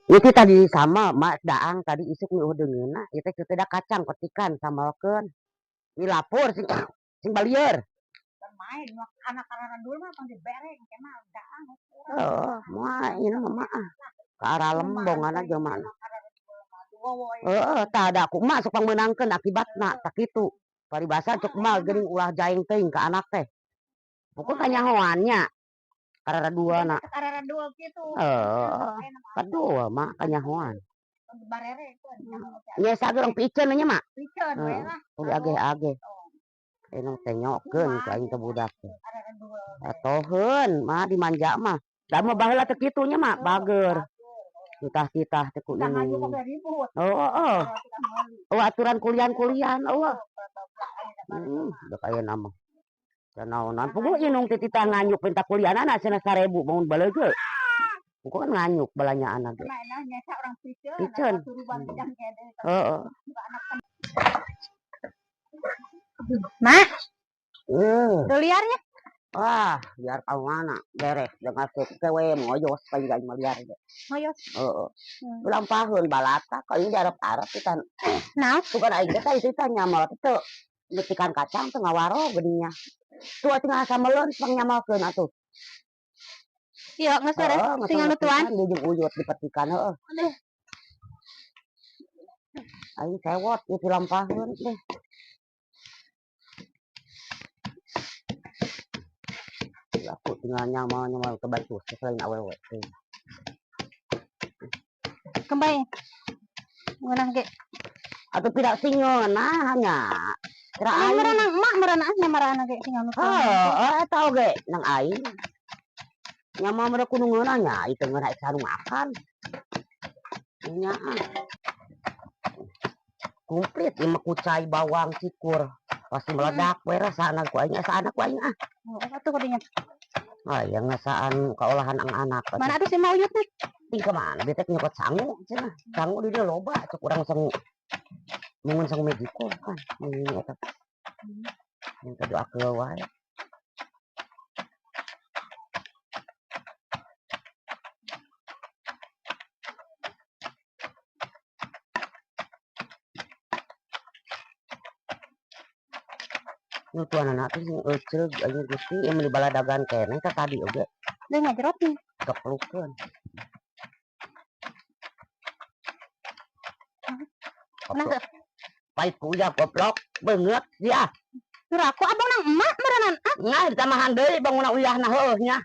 Itu tadi sama mak daang tadi isuk nu deungeunna ieu teh kitu da kacang petikan sambalkeun. Dilapur sing sing balieur. Bermain anak karena dulu mah tong dibere engke mah daang. Heeh, moal ieu mah ah. Ka arah lembongan aja mah. Heeh, tah da ku emak sok pangmeunangkeun akibatna tah kitu. Paribasa cek emak geuning ulah jaeng teuing ka anak teh. Pokok kanyahoan nya. Karara-duana. Karara-dua kitu. Heeh. Kadua mak kanyahoan. Barere Nya sageureung piceun nya mak. Piceun we lah. Udah ageh-ageh. Enong teh nyokeun ku aing teh budak teh. Atoheun mah dimanja mah. Da mah baheula teh kitu nya mak bager. Titah-titah teh ku ini. Oh, oh. Oh, aturan kulian-kulian eueuh. Udah kaya nama. Naonan puguh inung teh titah nganyuk minta kulianana cenah 1000 bangun baleugeu. Puguh kan nganyuk balanyaanna ge. Piceun. Heeh. Mak. Liarnya? Wah, biar kau mana beres dengan kewe moyos paling gak meliar ge. Moyos. Heeh. Lampaheun balata ka ieu diarep-arep kita. Nah, bukan aing teh tadi teh nyamal teh metikan kacang teh ngawaro geuning nya. Tuh atuh ngasameleun pangnyamalkeun atuh. Iya, geus beres. Tinggal nutuan. Di jeung uyut dipetikan heeh. Aduh. Aing sewot ieu dilampaheun teh. Aku tinggal nyamal-nyamal ke batu selain awewe teh. Kembali. Ngeunah ge. Atuh tidak singeunah nya. Kira Aing aing. merenang emak merenang ah marana ge tinggal nutuan. Heeh, eta oge nang aing. Nyamal mah kudu ngeunah nya, ieu teh ngeunah sarung makan. Nya ah. Komplit ieu mah kucai bawang cikur. Pasti meledak we rasana ku aing asa ku aing ah. Oh, atuh kudunya. Ah, yang ngasaan keolahan ang anak. Mana atuh si mauyut nih? Ting ke mana? Dia teh nyokot sangu cenah. Sangu di dia loba cek urang sangu. Mungun sangu mediko kan. Mun eta. Minta doa ke wae. Nu tuan anak teh sing euceug aing Gusti ieu meuli baladagan keneh ka tadi oge. Deui ngajerot nih. Kepelukeun. Nah, pahit ku uya goblok beungeut sia. Sur aku abang nang emak meureunan ah. Nah, ditambahan deui bangunna uyahna heueuh nya.